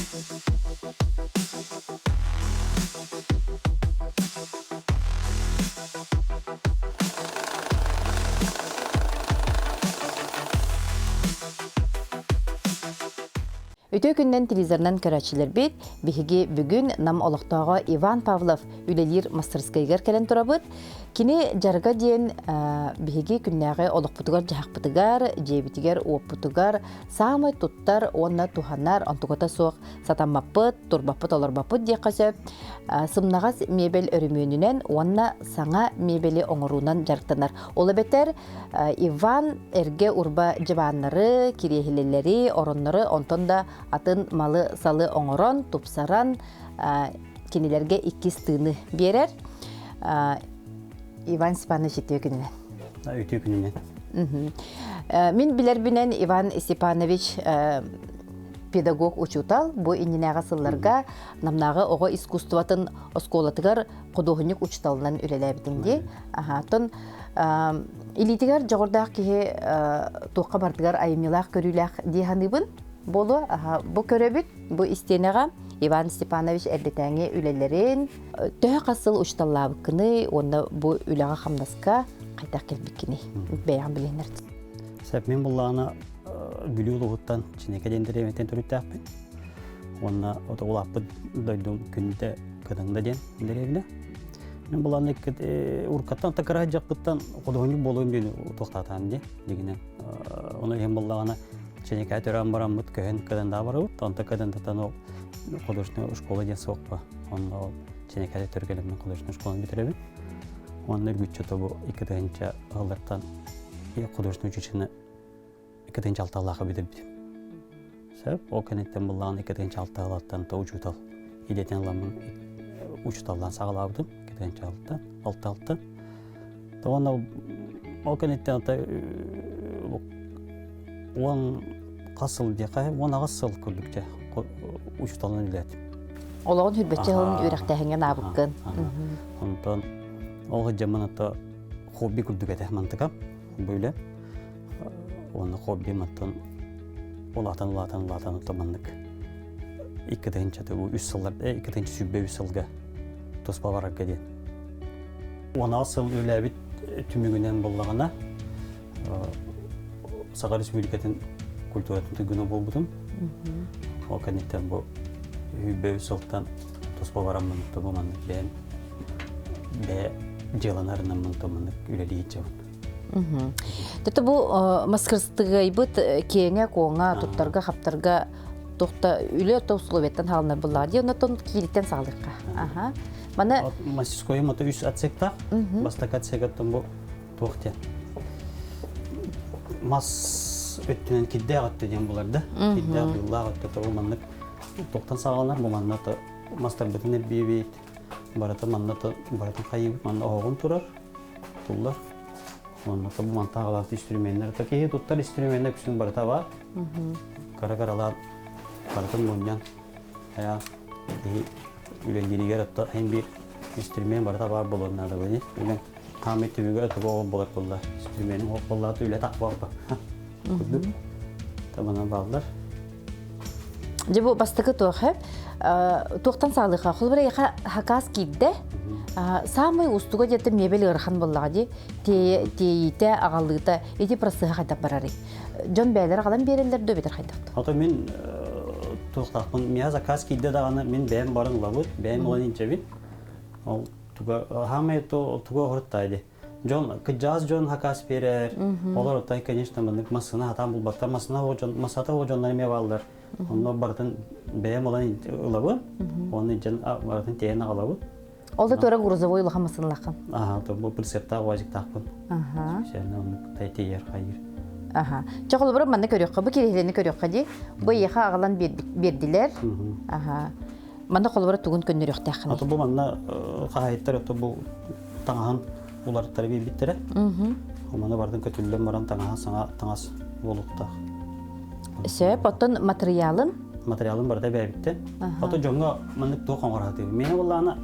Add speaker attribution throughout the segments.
Speaker 1: Үтүө күннэн телевизорынан көрөөччүлэрбит, биһиги бүгүн Нам олохтооҕо Иван Павлов үлэлиир мастарыскайыгар кэлэн турабыт. Кини дьарыга диэн биһиги күннээҕи олохпутугар-дьаһахпытыгар, дьиэбитигэр-уоппутугар саамай туттар уонна туһанар онтуката суох сатаммаппыт, турбаппыт, олорбоппут диэххэ сөп. Сымнаҕас мебель өрөмүөнүнэн уонна саҥа мебели оҥоруунан дьарыктанар. Ол эбэтэр Иван эргэ урба дьыбааннары, кириэһилэлэри, ороннору, онтон да атын малы-салы оҥорон, тупсаран кинилэргэ иккис тыыны биэрэр. Иван Степанович үтүө күнүнэн.
Speaker 2: Үтүө күнүнэн.
Speaker 1: Мин билэрбинэн Иван Степанович педагог-учуутал бу иннинээҕи сылларга Намнааҕы оҕо искусствотын оскуолатыгар худуоһунньук учууталынан үлэлээбитиҥ дии. Аха, илиитигэр дьоҕурдаах киһи туохха барытыгар айымньылаах көрүүлээх дии саныыбын буолуо. Бу көрөбүт, бу истиэнэҕэ Иван Степанович эрдэтээҥи үлэлэрин төһө хас сыл учууталлаабыккыный уонна бу үлэҕэ-хамнаска хайдах кэлбиккиний бэйэҕин билиһиннэр.
Speaker 2: Сөп, мин буллаҕына Бүлүү улууһуттан Чинэкэ диэн дэриэбинэттэн төрүттээхпин. Уонна ото улааппыт дойдум күндэ Кыдаңда диэн дэриэбинэ. Мен булааны уркаттан такара дьахпыттан худуһунньук буолуом диэн туохтаатаан дии дигинэн. Ону иһин буллаҕына Чинэкэ төрөөн бараммыт көһөн Кыдандаа барабыт. Онто Кыдандатан ол художественная школа диэн суохпа. Онно ол Чинэкэ төргөлөммүн художественная школаны бүтэрэбин. Уонна үргүччү тобу 2 ыһыллартан художественный училищены 2 6-лаахы бүтэрбитим. Сөп, ол кэнниттэн буллаҕын 2 6-лартан то учуутал идэтин ыламмын учууталлаан саҕалаабытым 2 6 6 6. Уонна ол кэнниттэн уон хас сыл диэххэ 18 сыл курдук дьэ учууталынан үлэлээтим.
Speaker 1: Олоҕун хүрбэччэ сылын үөрэхтээһиҥҥэ анаабыккын.
Speaker 2: Онтон ол сылдьаммын ото хобби курдук этэ мантыка бу үлэ. Уонна хобби мантан улаатан улаатан улаатан ото маннык 2 үс сыллар 2 23 сылга туспа барарга диэн. 16 сыл үлээбит түмүгүнэн буоллаҕына Саха Республикатын культуратын туйгуна буолбутум. Ол кэнниттэн бу үһүйбэ сылтан туспа бараммын тобу маннык бэйэм бэйэ дьыаланарынаммын то маннык үлэлии сылдьабын.
Speaker 1: Тото бу маскырстыгайбыт киэҥэ-куоҥа, туттарга-хаптарга тохта үлэ то условияттан хаалынар буллаҕа дии, оннотон киириттэн саҕалыахха. Аха. Мана
Speaker 2: мастерскойум ото үс отсектаах. Бастакы отсегаттан бу туох диэн мас өттүнэн кирдээх өттө диэн булар да кирдээх быыллаах өттө тоҕо маннык туохтан саҕаланар бу манна мастарбытын эрбиибит барыта манна барытын хайыыбыт манна оһоҕун турар туллар уонна бу мантааҕалаах инструменнар то киһи туттар инструменнар үксүн барыта бар кыра кыралаан барытын мунньан хайа киһи үлэлииригэр отто эн биир инструмент барыта баар буолуон наада бу үлэн Хаамый түбүгэ тугу оҕо буолар буолла. Инструменин оҕо буоллаата үлэ тахпаппа. Курдук. Табанан бааллар.
Speaker 1: Дьэ бу бастакы туох туохтан саалыха холобура яха хакаас киирдэ саамай устуга диэтэ мебель ыарахан буоллаҕа дии тиэйиитэ аҕалыыта ити процеһа хайдах барарый дьон бэйэлэрэ аҕалан биэрэллэр дуу эбэтэр хайдах
Speaker 2: Ото мин туохтаахпын миэхэ заказ киирдэ даҕаны мин бэйэм баран ылабыт бэйэм ылан инчэбин ол туга хаамай туга оһоруттай ди дьон кыдьаас дьон хакас берер олор отой конечно маннык массына хатаан булбаттар массына ол дьон массата ол дьоннор эмиэ бааллар онно барытын бэйэм ылан ылабын онно дьон барытын тиэйэн аҕалабын
Speaker 1: Ол да туора грузовой улахан массыналааххын.
Speaker 2: Аха, то бу прицептаах уазиктаахпын.
Speaker 1: Аха.
Speaker 2: Специально оннук тиийэр хайыр.
Speaker 1: Аха. Чэ холобура манна көрүөххэ, бу кириһилэни көрүөххэ дии. Бу эйиэхэ аҕалан биэрдилэр. Аха. Манна холобура тугун көннөрүөхтээххиний?
Speaker 2: Ото бу манна хаһаайыттар ото бу таҥаһын уларыттара биэрбиттэрэ. Манна бардын көтүллэн баран таҥаһа саҥа таҥас буолуохтаах.
Speaker 1: Сөп, оттон матырыйаалын?
Speaker 2: Матырыйаалын барыта бэйэбиттэн. Ото дьоҥҥо маннык туох оҥоро сатыыбын. Миэнэ буоллаҕына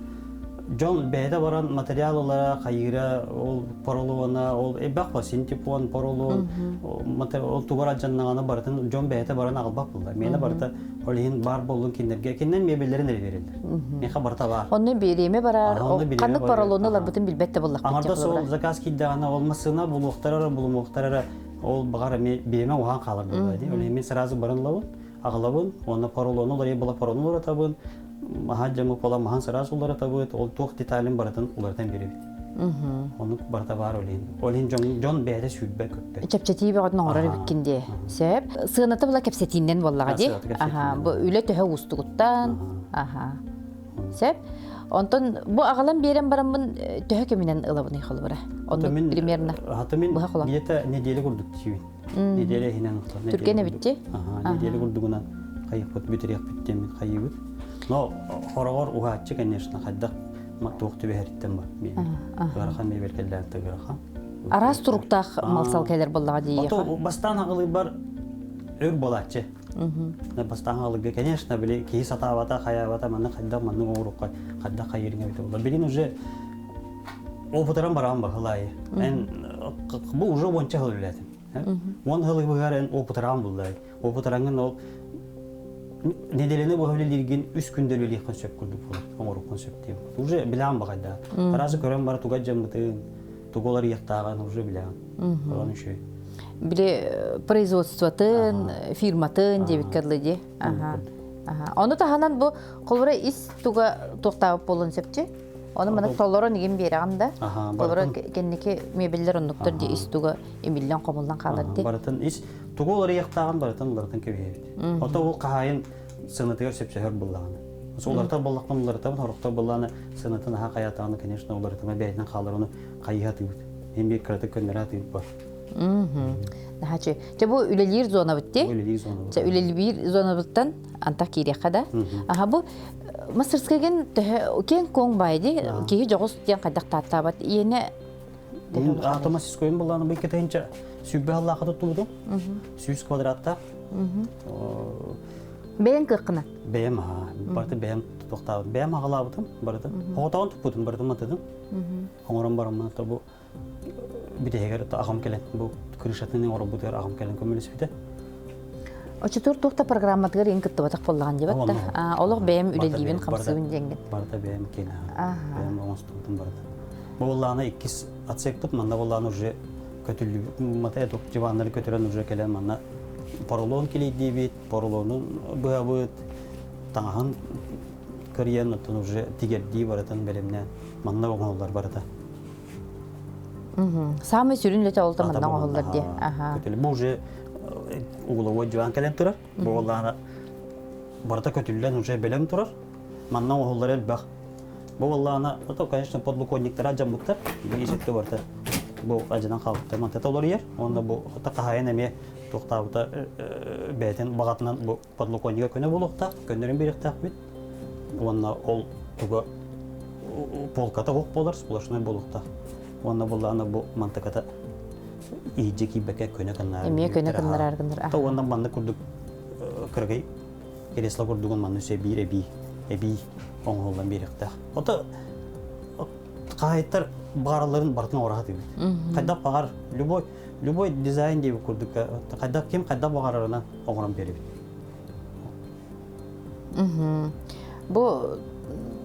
Speaker 2: Дьон бэйэтэ баран материал ылара, хайыыра, ол поролуона, ол элбэх ба синтепон, поролуон, ол тугар алдьаннаҕына барытын дьон бэйэтэ баран аҕалбат буолла. Миэнэ барыта ол иһин баар буоллун кинилэргэ. Кинилэр мебеллэрин эрэ биэрэллэр. Миэхэ барыта баар.
Speaker 1: Онно биэриэмэ барар, ханнык поролону ыларбытын билбэт да буоллахпыт.
Speaker 2: Аҥардас ол заказ киирдэҕинэ ол массыына булуохтара эрэ, булумуохтара эрэ, ол баҕар эмиэ бириэмэ уһаан хаалар буолла дии. Ол иһин мин сразу баран ылабын, аҕалабын, уонна поролону уларыйа була поролону уларытабын, маһа дьаҥы буола маһан сыраас уларытабыт, ол туох деталин барытын уларытан биэрэбит. Оннук барыта баар ол иһин. Ол иһин дьон, дьон бэйэтэ сүүрбэ көппөт.
Speaker 1: Чэпчэтии бөҕөтүн оҥорор эбиккин дии. Сөп. Сыаната була кэпсэтииннэн буоллаҕа дии. Аха, бу үлэ төһө уустугуттан. Аха. Сөп. Онтон бу аҕалан биэрэн бараммын төһө кэминэн ылабыный холобура? Оннук примерно.
Speaker 2: Хата мин где-то неделя курдук тиийбин. Неделя иһинэн
Speaker 1: Түргэн эбитти?
Speaker 2: Аха, неделя курдугунан хайыппыт бүтэриэхпит диэммит хайыыбыт. Но хороҕор уһааччы, конечно, хайдах туох түбэһэриттэн бар. Ыарахан мебель кэллээн ыарахан.
Speaker 1: Араас туруктаах малсал кэлэр буоллаҕа дии.
Speaker 2: Ото бастаан аҕылыйбар өр буолааччы. Бастаан аҕылыгга, конечно, били киһи сатаабата, хайаабата, манны хайдах маннык оҥорукка, хайдах хайыырыҥа эбитэ буолла. Билин уже опытыран бараан баһылай. Эн бу уже уонча сыл үлэлээтим. 10 сылы быһар эн опытыраан буллай. Опытыраҥын ол неделяны быһа үлэлииргин үс күндө үлэлиэххин сөп курдук буолар, оҥоруоххун сөп диэн. Уже билэҕин баҕайда. Таразы көрөн бара туга дьаммытын, тугу уларыйыахтааҕын уже билэҕин. Онон үчүгэй.
Speaker 1: Били производствотын, фирматын диэбиккэ дылы дии. Аха. Ону таһынан бу холобура ис туга туохтаабыт буолуон сөпчү? Ону маны толорон игин биэрэҕин да. Толоро кэнники мебеллэр оннуктар ди ис туга имиллэн хомуллан хаалар ди.
Speaker 2: Барытын ис тугу уларыйыахтааҕын барытын уларытан кэбиһэбит. Ото ол хаһаайын сыанатыгар сөпсөһөр буоллаҕына. Уларытар буоллахпын уларытабын, хорохтор буоллаҕына сыанатын аһа хайаатаҕына, конечно, уларытыма бэйэтинэн хаалар ону хайыһа атыыбыт. Эм биир кыратык көннөрө атыыбыт бар.
Speaker 1: Наһаа Чэ бу үлэлиир зонабыт ти.
Speaker 2: Үлэлиир зонабыт.
Speaker 1: Чэ үлэлиир зонабыттан антах киириэххэ да. Аха бу мастерскайгын төһө киэҥ куоҥ баай ди киһи дьоҕус диэн хайдах тааттаабат иэнэ
Speaker 2: Ата мастерскойун буллааны бу иккитинчэ сүүрбэ сыллаахха туттубутум. 100 квадраттаах.
Speaker 1: Бэйэҥ кыаххына?
Speaker 2: Бэйэм аха. Барыта бэйэм тутуохтаабытым. Бэйэм аҕалаабытым барыта. Оҕотоҕун туппутум, барытын матытым. Оҥорон бараммын бу бүтэһигэр аҕам кэлэн бу крышатын оҥорбутугар аҕам кэлэн көмөлөспүтэ.
Speaker 1: Оччотугар туох да программатыгар иҥ кыттыбатах буоллаҕын диэбэт да. Олох бэйэм үлэлиибин, хамсыыбын диэҥҥин.
Speaker 2: Барыта бэйэм киэнэ. Бэйэм оҥостубутум барыта. Бу буоллаҕына иккис отсекпыт манна буоллаҕына уже көтүллүбүт мата диваннары көтүрэн уже кэлэн манна поролон килийдиибит, поролонун быһабыт, таҥаһын кырыйан оттон уже тигэрдии барытын бэлэмнээн манна оҥоһуллар барыта.
Speaker 1: Саамай сүрүн үлэтэ ол манна оҥоһуллар дии.
Speaker 2: Бу уже угловой диван кэлэн турар. Бу буоллаҕына барыта көтүллэн уже бэлэм турар. Манна оҥоһуллар элбэх. Бу буоллаҕына, ото, конечно, подлоконниктара дьаммыттар. Бу исетте барыта бу адьанан хаалбыттар. Мантата олоруйар. Уонна бу хаһайын эмиэ туохтаабыта бэйэтин баҕатынан бу подлоконнига көнө буолуохтаах, көннөрөн биэриэхтээхпит. Уонна ол туга полката ох буолар, сплошной буолуохтаах. Уонна буллаҕына бу мантыката иһдьэ киирбэккэ көнө кыннаар.
Speaker 1: Эмиэ көнө кыннараар гыннар.
Speaker 2: То уонна маннык курдук кыргый кресло курдугун манны өссө биир эбии эбии оҥоһуллан биэриэхтээх. Ото хаһайыттар баҕаралларын барытын оҥоро сатыыбыт. Хайдах баҕар любой любой дизайн диэбит курдук хайдах ким хайдах баҕарарынан оҥорон биэрэбит.
Speaker 1: Бу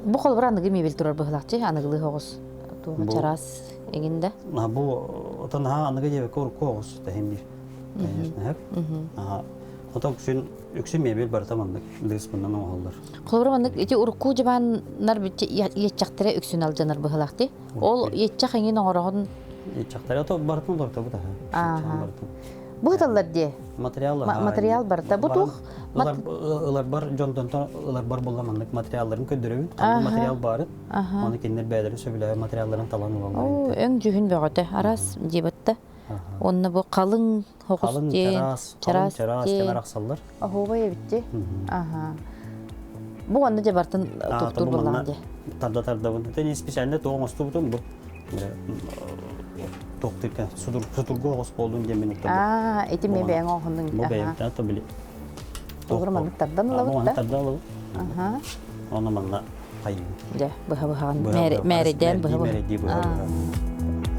Speaker 1: бу холобура аныгы мебель турар быһылаахчы аныгылыы оҕус туоҕа чараас эҥин да.
Speaker 2: Бу отон наһаа аныгы диэбиккэ урукку оҕус тэһин биир. Конечно, һэп. Отон үксүн үксүн мебель барыта маннык дыыспынан оҥоһуллар.
Speaker 1: Холобура маннык ити урукку дьыбааннар иэччэхтэрэ үксүн алдьанар быһылаахти. Ол иэччэх эҥин оҥороҕун
Speaker 2: Иэччэхтэрэ ото барытын олортобут аха.
Speaker 1: Бу ыталлар дии.
Speaker 2: Материал
Speaker 1: Материал барыта. Бу туох?
Speaker 2: Ыларбар дьонтон ыларбар буолла маннык материалларын көрдөрөбүн. Ханнык материал баарын. Оны кинилэр бэйэлэрин сөбүлээбит материалларын талан ылаллар.
Speaker 1: Оо, өҥ дьүһүн бөҕөтө. Араас диэбэтте. Онно бу халыҥ
Speaker 2: Халыҥ чараас, халыҥ чараас диэн арахсаллар.
Speaker 1: Оһуобай эбитти. Аха. Бу онно дьэ бартын туохтуур буоллаҕа дии.
Speaker 2: Тарда тардабын. Итини специально туох оҥостубутум бу. Туохтука судургу оҕус буолдун диэн мин
Speaker 1: Аа, ити мен бэйэҥ оҥоһуннуҥ.
Speaker 2: Бу бэйэм то били.
Speaker 1: Олор маннык тардан ылабыт да.
Speaker 2: Тардан ылабыт.
Speaker 1: Аха.
Speaker 2: Оны манна. хайыыбын.
Speaker 1: Дьэ, быһа-быһаҕын мээрэйдээн быһа-быһа.
Speaker 2: Мээрэйдии быһа-быһа.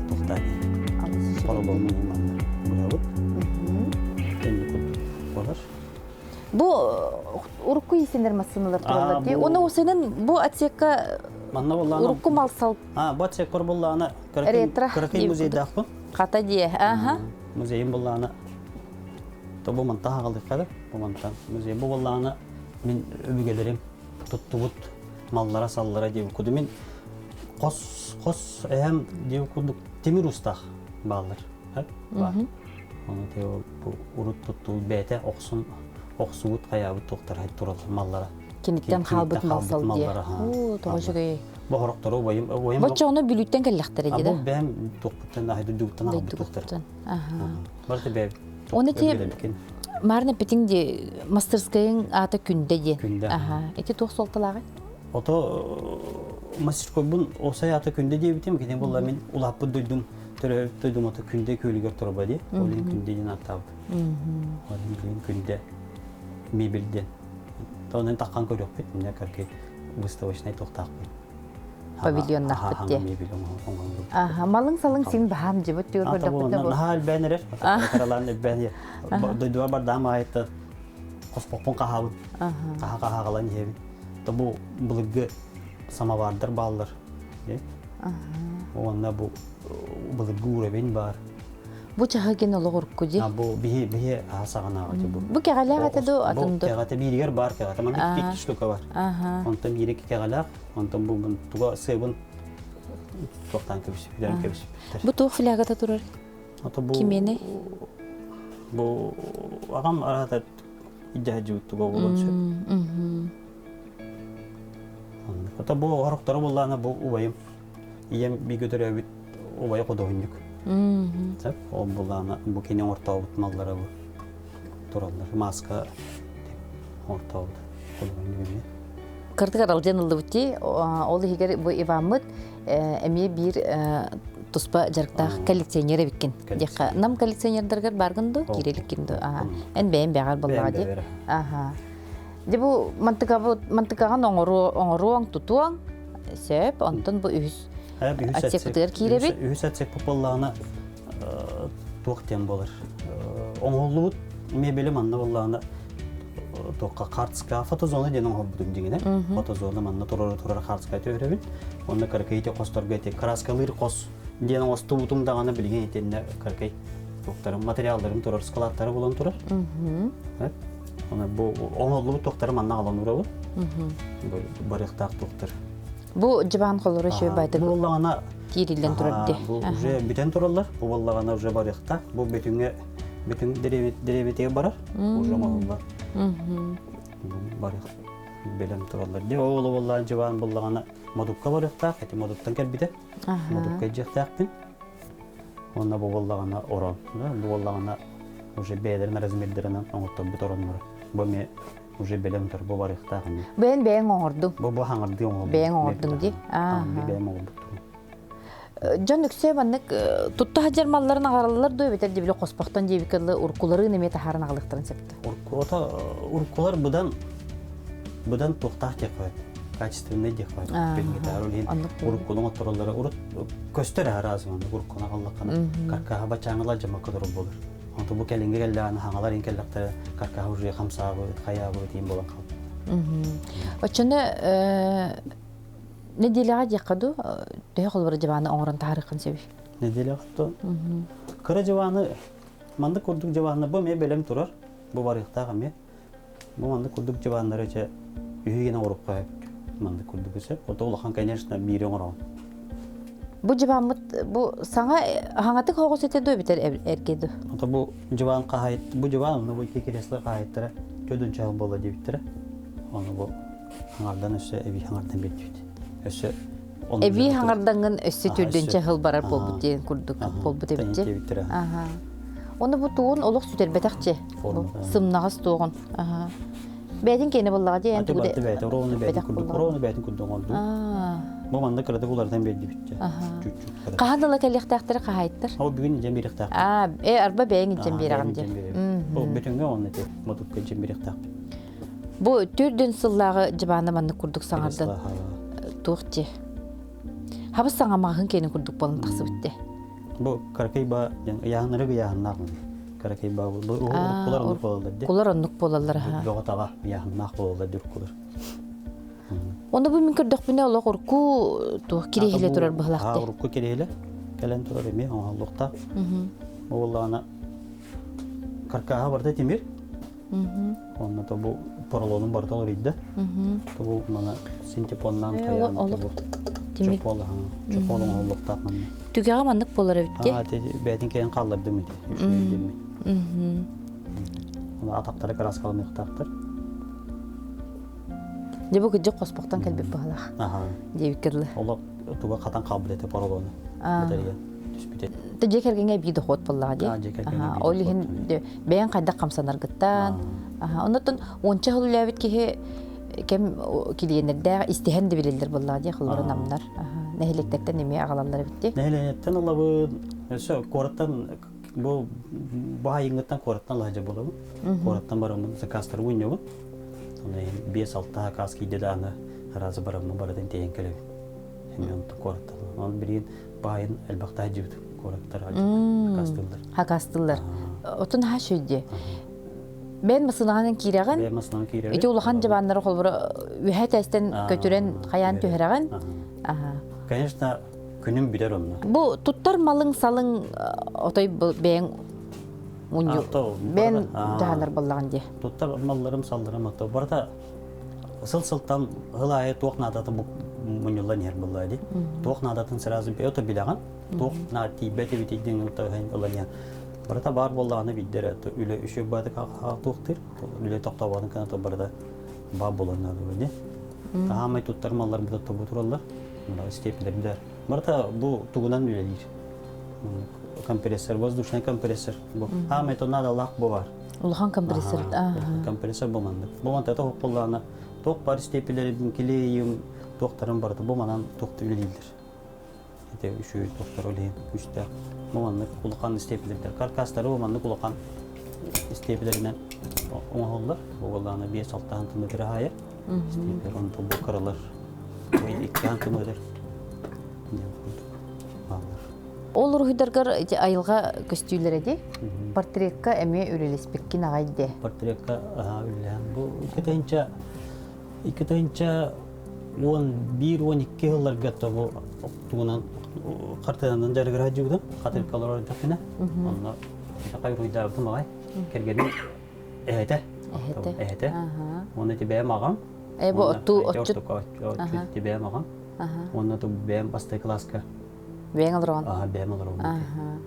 Speaker 2: Туохтаан. Поролону манна быһабыт. Кэнни курдук болар.
Speaker 1: Бу урукку иисэнэр массыыналар тураллар дии. Уонна усенын бу отсекка
Speaker 2: Манна боллаана
Speaker 1: урукку малсал
Speaker 2: А, бу отсеккор боллаана
Speaker 1: ретро
Speaker 2: кыракый музейдаахпын.
Speaker 1: Хата дии. Аха.
Speaker 2: Музейым боллаана то бу манта хагалыххада бу мантан музей бу боллаана мин өбүгэлэрим туттубут маллара-саллара диэбит курдук мин хос хос эһэм диэбит курдук тимир устаах бааллар баар ону те бу урут туттубут бэйэтэ охсун охсубут хайаабыт туохтара тураллар маллара
Speaker 1: киниттэн хаалбыт малсал диэ оо тоҕо үчүгэй
Speaker 2: бу хорохтору убайым убайым
Speaker 1: боччоҕуна бүлүүттэн кэллэхтэрэ дии да
Speaker 2: бу бэйэм туохпуттан аһы дойдугуттан аҕалбыт туохтар барыта бэйэм
Speaker 1: Оны ти Марна эппитиҥ дии мастерскайыҥ аата Күндэ диэн.
Speaker 2: Күндэ.
Speaker 1: Аха. Ити туох суолталааҕый?
Speaker 2: Ото мастерскойбун осай аата Күндэ диэбитим, кини буолла мин улааппыт дойдум төрөөбүт дойдум ото Күндэ күөлүгэр турба дии. Ол иһин Күндэ диэн ааттаабыт. Ол иһин Күндэ мебель диэн. Онон таххан көрүөхпүт, міне кыргый выставочнай туохтаахпын.
Speaker 1: Павильоннаахпыт дии. Аха, малыҥ-салыҥ син баһаам дьыбыт түөр көрдөхпүтүнэ бу.
Speaker 2: Наһаа элбээн эрэр. Каралаан элбээн дойдуга бардаам аайыта хоспохпун хаһаабын. Хаһа хаһаагалан иһэбин. То бу былыргы самовардар бааллар. Уонна бу былыргы уровень баар.
Speaker 1: Бу чаһы гин олох урукку дии.
Speaker 2: Бу биһи биһи аһа саҕанааҕы бу.
Speaker 1: Бу кэҕэлээх этэ ду атын
Speaker 2: ду? Кэҕэтэ бииригэр бар кэҕэтэ. Манна икки штука бар. Онтон биири кэҕэлээх, онтон бу туга сыабын туохтаан кэбиспиттэр кэбиспиттэр.
Speaker 1: Бу туох флягата турар?
Speaker 2: Ото бу
Speaker 1: Кимиэнэй?
Speaker 2: Бу аҕам араата иддьаһдьыбыт туга буолуон сөп. Ото бу орохторо буллаана бу убайым ийэм бииргэ төрөөбүт убайа худуоһунньук. Сөп. Ол буллаана бу кини оҥортообут маллара бу тураллар. Маска оҥортообут худуоһунньук эмиэ.
Speaker 1: Кырдык аралдьан ыллыбыт дии. Ол иһигэр бу Иваммыт эмиэ биир туспа дьарыктаах коллекционер эбиккин. Диэххэ, нам коллекционердаргар баргын ду, киирэликкин ду. Эн бэйэм бэҕэр буоллаҕа дии. Аха. Дьэ бу мантыкаҕын оҥоруоҥ, тутуоҥ сөп. Онтон бу үһүс отсекпытыгар киирэбит.
Speaker 2: Үһүс отсекпыт буоллаҕына туох диэн буолар. Оҥоһуллубут мебели манна буоллаҕына туохха хартска фотозона диэн оҥоһулбутум дьиҥинэ. Фотозона манна турар турар хартска түһэрэбин. Онно кыракый ити хосторго ити краскалыыр хос диэн оҥостубутум даҕаны билигин итиннэ кыракый туохтарым материалларым турар складтары булан турар. Оны бу оҥоһуллубут туохтары манна аҕалан уурабын. Барыахтаах туохтар.
Speaker 1: Бу дьыбаан холоро үчүгэй байтык.
Speaker 2: Бу буоллаҕына
Speaker 1: киириллэн турар дии.
Speaker 2: Бу уже бүтэн тураллар. Бу буоллаҕына уже барыахтаах. Бу бүтүҥҥэ бүтүн дэриэбитигэр барар. Уже оҥоһуллар. Барыах бэлэм тураллар. Дии ол буоллаҕына дьыбаан буоллаҕына модукка барыахтаах. Эти модуттан кэлбитэ. Модукка илдьиэхтээхпин. Уонна бу буоллаҕына орон. Бу буоллаҕына уже бэйэлэрин размердэринэн оҥотторбут оронноро. Бу эмиэ уже бэлэм тур, бу барыахтаах эмиэ.
Speaker 1: Бэйэн бэйэҥ оҥордуҥ.
Speaker 2: Бу бу хаҥардыы оҥоһуллубут.
Speaker 1: Бэйэҥ оҥордуҥ дии.
Speaker 2: Хаҥардыы бэйэм оҥорбуттум.
Speaker 1: Дьон үксэ маннык тутта сылдьар малларын аҕараллар дуо эбэтэр дебили хоспохтон диэбиккэ дылы уруккуларын эмиэ таһааран аҕалыахтарын сөптө.
Speaker 2: Уруккута уруккулар быдан быдан туохтаах диэх баар качественный диэх баар билиҥҥитээр ол иһин уруккуну оҥоттороллоро урут көстөр араас маннык уруккуну аҕаллаххына каркаһа бачааҥылар дьамакка турар буолар онто бу кэлиҥҥи кэллэҕинэ хаҥалар иҥ кэллэхтэрэ каркаһа уже хамсаабыт хайаабыт иин буолан хаалбыт
Speaker 1: Оччону нэдиэлэҕэ диэххэ дуу төһө холобура дьыбааны оҥорон таһаарыаххын сөбүй
Speaker 2: нэдиэлэҕэ то кыра дьыбааны маннык курдук дьыбааны бу эмиэ бэлэм турар бу барыахтаах эмиэ Бу маннык курдук дьыбааннары чэ үһү гына оҥоруохха сөп. Маннык курдук сөп. Ото улахан, конечно, биири оҥороҕун.
Speaker 1: Бу дьыбааммыт бу саҥа хаҥатык хоҕус этэ дуо эбэтэр эргэ дуо?
Speaker 2: Ото бу дьыбаан хаһайыт бу дьыбаан онно бу икки кресло хаһайыттара чөдүн чаһыл буолла диэбиттэрэ. Ону бу хаҥардан өссө эбии хаҥардан биэрдибит. Өссө
Speaker 1: Эбии хаҥардаҥҥын өссө түрдүн чаһыл барар буолбут диэн курдук буолбут эбит дии. Аха. Оны бу тугун олох сүтэрбэтэхчэ. Сымнаҕас туоҕун. Аха. Бэйэтин киэнэ буоллаҕа дии эн тугу
Speaker 2: да бэйэтэ ровно бэйэтин курдук ровно бэйэтин курдук оҥордум. Бу манна кыратык уларытан биэрдибит.
Speaker 1: Хаһан ыла кэлиэхтээхтэрэ хаһаайыттар?
Speaker 2: Ол бүгүн илдьэн биэриэхтээхпит.
Speaker 1: Аа, э арба бэйэҥ илдьэн биэрэҕин дии.
Speaker 2: Ол бүтүҥҥэ онно ити мотукка илдьэн биэриэхтээхпит.
Speaker 1: Бу түрдүн сыллааҕы дьыбааны маннык курдук саҥардан. Туох дии? Хабыс саҥа маҕаһыын киэнин курдук буолан тахсыбыт дии.
Speaker 2: Бу Каракейба диэн ыйааһыннары ыйааһыннаах Каракейба бу уруккулар оннук буолаллар дии.
Speaker 1: Кулар оннук буолаллар аха.
Speaker 2: Бөҕө таҕа ыйааһыннаах буолаллар дии уруккулар.
Speaker 1: Ону бу мин көрдөхпүнэ олох урукку туох кириэһилэ турар быһылаах дии.
Speaker 2: Урукку кириэһилэ кэлэн турар эмиэ оҥоһуллуохтаах. Буоллаҕына каркааһа барыта тимир. Онно то бу поролонун барыта олорүйда. То бу мана синтепоннаан хайаан бу чохол чохол оҥоһуллуохтаах манна.
Speaker 1: Түгэҕэ маннык буолар эбит дии.
Speaker 2: Аа бэйэтин кэлэн хааллардым ити. Үчүгэй Атахтара кырааскаланыахтаахтар.
Speaker 1: Дьэ бу кырдьык хоспохтон кэлбит быһалаах. Диэбиккэ дылы.
Speaker 2: Олох туга хатан хаалбыт этэ поролону. Батарея түспүтэ.
Speaker 1: Тэ дьиэ кэргэҥҥэ эбии дохуот буоллаҕа дии. Ол иһин бэйэҥ хайдах хамсанаргыттан. Оннуттан уонча сыл үлээбит киһи кэм килиэннэрдээх истиһэн да билэллэр буоллаҕа дии холобура намнар. Нэһилиэктэртэн эмиэ аҕалаллар эбит дии.
Speaker 2: Нэһилиэнньэттэн ылабыт. Өссө куораттан бу баайыҥҥыттан куораттан лаһдьа буолабын. Куораттан бараммын заказтары мунньабын. Оны 5-6 заказ киирдэ даҕаны аразы бараммын барытын тиэйэн кэлэбин. Эмиэ онтон куораттан. Ол билигин баайын элбэх таһдьыбыт куораттар хакастыыллар.
Speaker 1: Хакастыыллар. Отун хаһа шүйдү. Бэйэн масынаҕынан киирэҕин.
Speaker 2: Бэйэн масынаҕынан киирэбин.
Speaker 1: Ити улахан дьыбааннары холобура үһэ тэстэн көтүрэн хайаан түһэрэҕин.
Speaker 2: Конечно, күнүм бүтэр онно.
Speaker 1: Бу туттар малыҥ-салыҥ отой бэйэҥ мунньу бэйэн дьаһанар буоллаҕын дии.
Speaker 2: Туттар малларым-салларым ото барыта сыл-сылтан сыл аайы туох наадатын мунньуллан иһэр буоллаа дии. Туох наадатын сразу ото билэҕин, туох наада тиийбэт эбит диэн ылан иһэн. Барыта баар буоллаҕына биирдэ үлэ үчүгэй баатык туохтуур, үлэ тохтооботун гына барыта баар буолан наада дии. Таһаамай туттар малларбыт тобу тураллар. Степелердер. Барыта бу тугунан үлэлиир. Компрессор, воздушный компрессор. Бу хаамай надалаах бу бар.
Speaker 1: Улахан компрессор.
Speaker 2: Компрессор бу маннык. Бу манта тоқ боллаана тоқ бар степелерин клейим тоқтарын барыта бу манан тоқты үлэлииллер. Ити үчүгэй тоқтар олейин күстээх. Бу маннык улахан степелердер. Каркастары бу маннык улахан степелеринен оҥоһуллар. Бу боллаана 5-6 сантиметр хаайар. Степелер онто бу кыралар. 2 сантиметр. Диэн курдук бааллар.
Speaker 1: Ол уруһуйдаргар ити айылҕа көстүүлэрэ дии. Портретка эмиэ үлэлэспиккин аҕай дии.
Speaker 2: Портретка үлэлэһэн бу 2011-12 сылларга бу тугунан хартыынанан дьарыгыра сылдьыбытым. Хатырыкка олорор эрдэхпинэ. Онно сахай уруйдаабытым аҕай. Кэргэним эһэтэ.
Speaker 1: Эһэтэ.
Speaker 2: Эһэтэ. Уонна ити бэйэм аҕам.
Speaker 1: Э бу оттуу отчут.
Speaker 2: Отчут ити бэйэм аҕам. Уонна ту бэйэм бастакы кылааска
Speaker 1: Бэйэҥ олороҕун?
Speaker 2: Аха, бэйэм олоробун.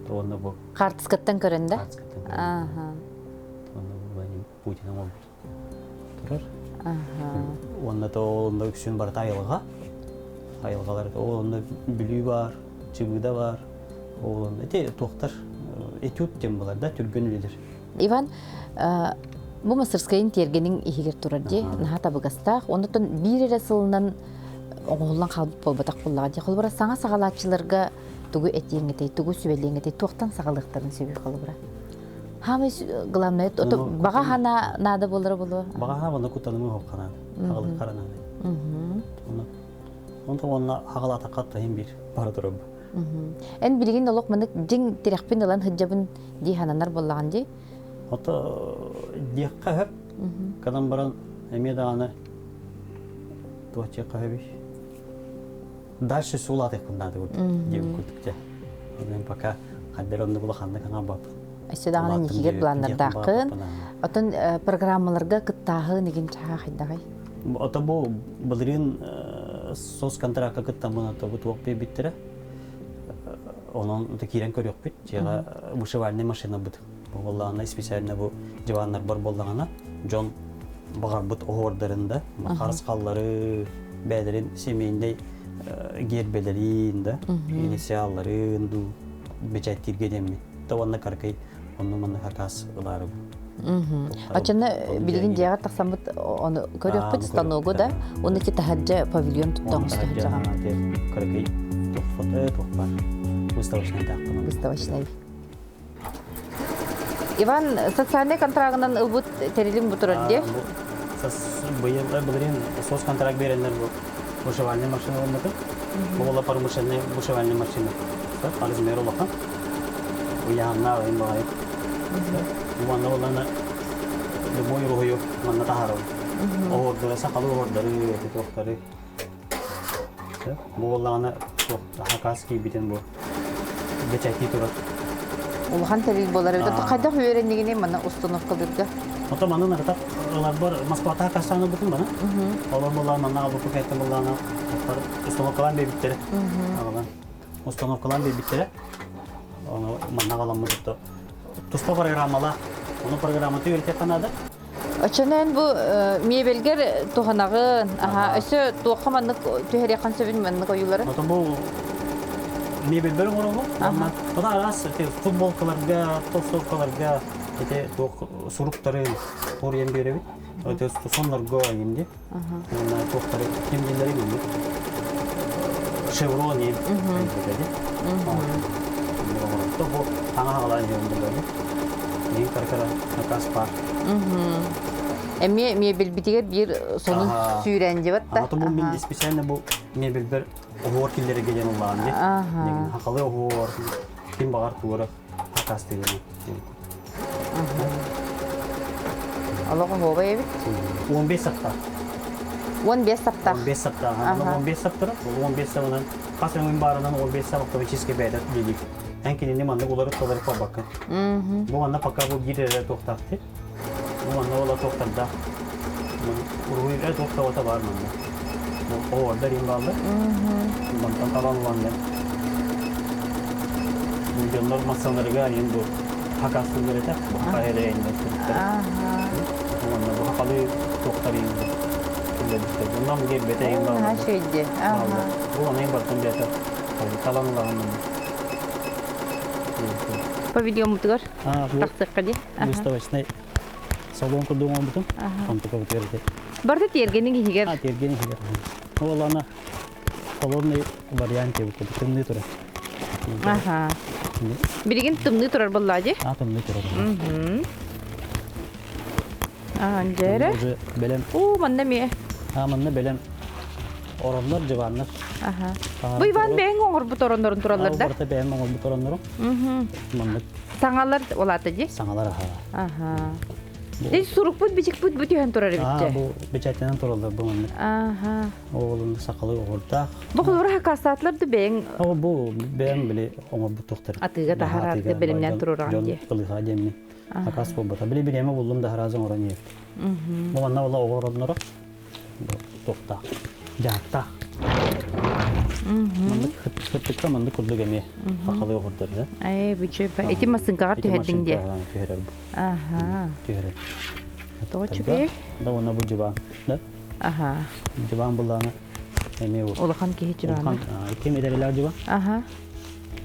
Speaker 2: Уонна бу
Speaker 1: Хаартыскаттан көрөн да?
Speaker 2: Хаартыскаттан көрөн. Уонна бу Владимир Путин оҥорбут турар. Уонна то онно үксүн барыта айылҕа. Айылҕалар ол онно Бүлүү бар, Чыбыыда бар. Ол онно ити туохтар этюд диэн буолар да түргэн үлэлэр.
Speaker 1: Иван, бу мастерскайын тиэргэниҥ иһигэр турар дии, наһаа табыгастаах. Оннуттан биир эрэ сылынан оҥоһуллан хаалбыт буолбатах буоллаҕа дии. Холобура, саҥа саҕалааччыларга тугу этиэҥ этэй, тугу сүбэлиэҥ этэй, туохтан саҕалыахтарын сөбүй холобура? Хаамай главное, баҕа хана наада буолара буолуо.
Speaker 2: Баҕа хана буолла куттанымы хоп ханаады. Хагалык харанаады. Онтон онно хагалаатахха тайын биир бара турар.
Speaker 1: Эн билигин олох манык дьиҥ тирэхпин ылан сылдьабын дии сананар буоллаҕын дии.
Speaker 2: Ото диэххэ сөп. Кадан баран эмиэ даҕаны туох диэххэ сөбүй? Дальше суулаатыахпын наада диэбит курдук дьэ. Онон пока ханна эрэ оннук улаханнык аҥаабаппын.
Speaker 1: Өссө даҕаны инникигэр планнардааххын. Оттон программаларга кыттааһын игин чаһаа хайдаҕай?
Speaker 2: Ото бу былырыын соцконтракка кыттаммын ото бу туох биэрбиттэрэ. Онон киирэн көрүөхпүт. Дьиэҕэ вышивальный машинабыт. Буоллаҕына специально бу диваннарбар буоллаҕына дьон баҕарбыт оһуордарын да харысхаллары бэйэлэрин семейнэй гербэлэрин да инициалларын дуу бэчээттииргэ диэммин. Та уонна каркай онно манна хакас ылаарыбын.
Speaker 1: Оччоно билигин дьиэҕэ тахсаммыт ону көрүөхпүт станогу да уонна ити таһырдьа павильон тутта оҥосто сылдьаҕын.
Speaker 2: Кыракый туох бар выставочный таахпын.
Speaker 1: Выставочный. Иван социальный контрагынан ылбыт тэрилиҥ бу турар дии.
Speaker 2: Быйыл былырыын соцконтракт биэрэннэр бу. Вышивальная машина ылмытым. Бу буола промышленная вышивальная машина. Размер улахан. Уйааннаах ыйын баҕайы. Манна буоллаҕына любой уруһуйу манна таһаарабын. Оһуордары, сахалыы оһуордары, эти туохтары. Бу буоллаҕына хакас киирбитин бу бэчээттии турар.
Speaker 1: Улахан тэрил буолар эбит. Хайдах үөрэннигиний манна установкалыырга?
Speaker 2: Ото манна нарытап ыларбар Москвата хакастаан ылбытым бана. Олор буоллаҕына манна албыппы кэттэн буоллаҕына установкалаан биэрбиттэрэ. Аҕалан установкалаан биэрбиттэрэ. Ону манна аҕаламмыт туспа программалаах. Ону программаты үөрэтиэххэ наада.
Speaker 1: Оччонон бу мебельгэр туһанаҕын, аха, өссө туохха маннык түһэриэххин сөбүн маннык ойуулары?
Speaker 2: Отон бу мебельбер оҥоробун. Уонна ота араас футболкаларга, толстовкаларга ити туох суруктары туруйан биэрэбит. Ити соннорго инди. Уонна туохтары ким дииллэрин инник. Шеврон ин. Бу аҥа хагалаан иһэн буллары. Биир каркара накаас баар.
Speaker 1: Эмиэ мебельбитигэр биир сонун сүүрэн дьыбат да.
Speaker 2: Ата бу мин специально бу мебельбер оһуор киллэрэргэ диэн улаан ди. Хахалы оһуор ким баҕар туора хакастыырын.
Speaker 1: Олох оһуобай эбит.
Speaker 2: 15 саптаах.
Speaker 1: 15 саптаах.
Speaker 2: 15 саптаах. 15 саптара. 15 сабынан хас өҥүн баарынан 15 сап автоматически бэйэтэ үлэлиир. Эн кинини маннык уларыт толору барбаккын. Бу манна пока бу биир эрэ туохтаах ти. Бу манна ола туохтардаах. Уруһуй эрэ туохтабата баар манна. Бу оҕордар им бааллар. Мантан талан улан Бу дьоннор массаларыгар ин бу хакастылар этэ. Бу хака эрэ иннер Уонна бу хакалы туохтар ин бу. Bundan bu gelbete ин
Speaker 1: бааллар.
Speaker 2: Бу анайын бартын бэйэтэ талан улаҕын
Speaker 1: Павильоммутугар тахсыахха дии.
Speaker 2: Выставочный салон курдук оҥорбутум. Онтука бутугар ити.
Speaker 1: Барыта тиэргэниҥ иһигэр.
Speaker 2: А, тиэргэн иһигэр. Ол ана холодный вариант диэбит курдук тымныы турар.
Speaker 1: Аха. Билигин тымныы турар буоллаа дии.
Speaker 2: А, тымныы турар.
Speaker 1: Дьэрэ.
Speaker 2: Уже бэлэм.
Speaker 1: Уу, манна эмиэ.
Speaker 2: А, манна бэлэм. Ороннор, дьыбаннар.
Speaker 1: Аха. Бу Иван бэйэҥ оҥорбут ороннорун тураллар да?
Speaker 2: Барыта бэйэм оҥорбут ороннорум. Маннык.
Speaker 1: Саҥалар улаата дии?
Speaker 2: Саҥалар аха.
Speaker 1: Аха. Дей сурукпут бичикпит бу түһэн турар эбит
Speaker 2: Бу печатынан тураллар бу маннык.
Speaker 1: Аха.
Speaker 2: Оҕолун сакалы оҕурдаах.
Speaker 1: Бу холобура хакаастаатылар да бэйэҥ
Speaker 2: О, бу бэйэм били оҥорбут туохтар.
Speaker 1: Атыыга таһаарарга бэлэмнээн туруораҕын дии.
Speaker 2: Дьон ылыха диэммин. Акаас буолбата. Били бириэмэ буллум да хараазы оҥорон иһэбит. Бу манна ола оҕоронноро туохтаах, дьааттаах. Маннык хыттыкка маннык курдук эмиэ хахалыы оҕордор да.
Speaker 1: Ээ, бүчү ити массыҥкаҕар түһэрдиҥ диэ.
Speaker 2: Түһэрэр бу.
Speaker 1: Аха.
Speaker 2: Түһэрэр.
Speaker 1: Тоҕо үчүгэй?
Speaker 2: Да уонна бу дьыбаан. Да?
Speaker 1: Аха.
Speaker 2: Дьыбаан буллаана эмиэ бу.
Speaker 1: Улахан киһи дьыбаана.
Speaker 2: Ким этэрилээх дьыбаан?
Speaker 1: Аха.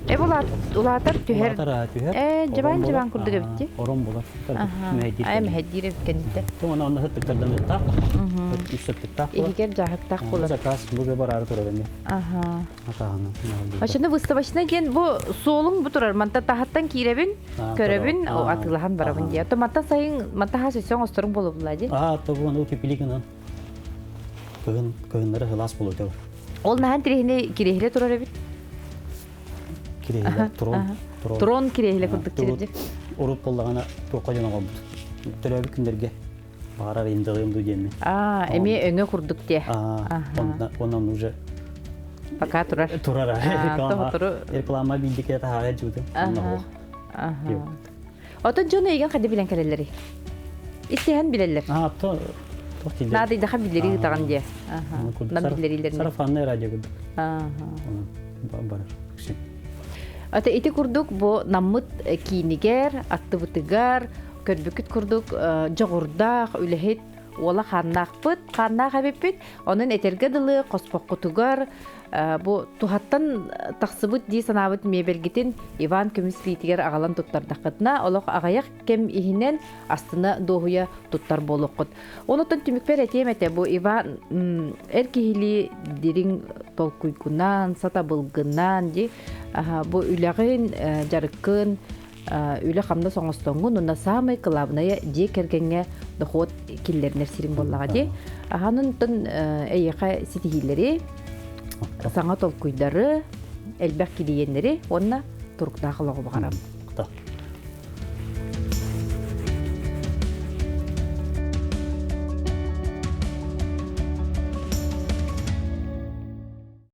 Speaker 1: Э улаатар түһэр.
Speaker 2: Улаатар түһэр.
Speaker 1: Э дьыбаан дьыбаан курдук эбит
Speaker 2: Орон булар.
Speaker 1: Ай мэһэйдиир эбит кэнниттэн.
Speaker 2: Тугана онно сыттыктардан ыттаах. Үс сыттыктаах.
Speaker 1: Иһигэр дьааһыктаах буолар.
Speaker 2: Заказ бу бараары турар эми.
Speaker 1: Аха.
Speaker 2: Атааһынан.
Speaker 1: Ачаны выставочный диэн бу суолуҥ бу турар. Манта таһаттан киирэбин, көрөбүн, атыылаһан барабын диye. То манта сайын манта хас өссө оҥосторуҥ буолубула дии.
Speaker 2: Аа, то бу утеплигынан. Кыһын кыһыннары сылаас буолуо.
Speaker 1: Ол наһан тириһини кириэһилэ турар эбит.
Speaker 2: Кириэһилэ, трон.
Speaker 1: Трон кириэһилэ курдук сирдьи.
Speaker 2: Урут буоллаҕына туохха дьон оҕолбут. Төрөөбүт күннэргэ баҕарар индалыым дуу диэммин.
Speaker 1: Аа, эмиэ өҥө курдук диэ.
Speaker 2: Аа, онон уже
Speaker 1: Пока турар.
Speaker 2: Турар. Реклама. Реклама билдикке таһаарар дьуутум.
Speaker 1: Отон дьон эйигин хайда билэн кэлэллэрий? Истиһэн билэллэр.
Speaker 2: Аа, то туох дииллэр?
Speaker 1: Наадыйдаха биллэрии ыытаҕын диэ. Нам биллэриилэрин.
Speaker 2: Сарафанное радио курдук. Барар.
Speaker 1: Ата ити курдук бу наммыт киинигэр, аттыбытыгар көрбүкүт курдук дьоҕурдаах үлэһит уола хааннаахпыт, хааннаах эбиппит. Онон этэргэ дылы хоспоххутугар бу туһаттан тахсыбыт дии санаабыт мебельгитин Иван көмүс биитигэр аҕалан туттардаххытына олох аҕыйах кэм иһинэн астына дуоһуйа туттар буолуоххут. Онуттан түмүкпэр этиэм этэ бу Иван эр киһилии дириҥ толкуйгунан, сатабылгынан ди бу үлэҕин, дьарыккын. үлэ-хамнас оҥостоҥҥун уонна саамай кылаабынайа дьиэ кэргэҥҥэ дохуот киллэринэр сириҥ буоллаҕа дии. Аһанынтан эйиэхэ ситиһиилэри, саҥа толкуйдары, элбэх килийиэннэри уонна туруктаах олоҕу баҕарабын.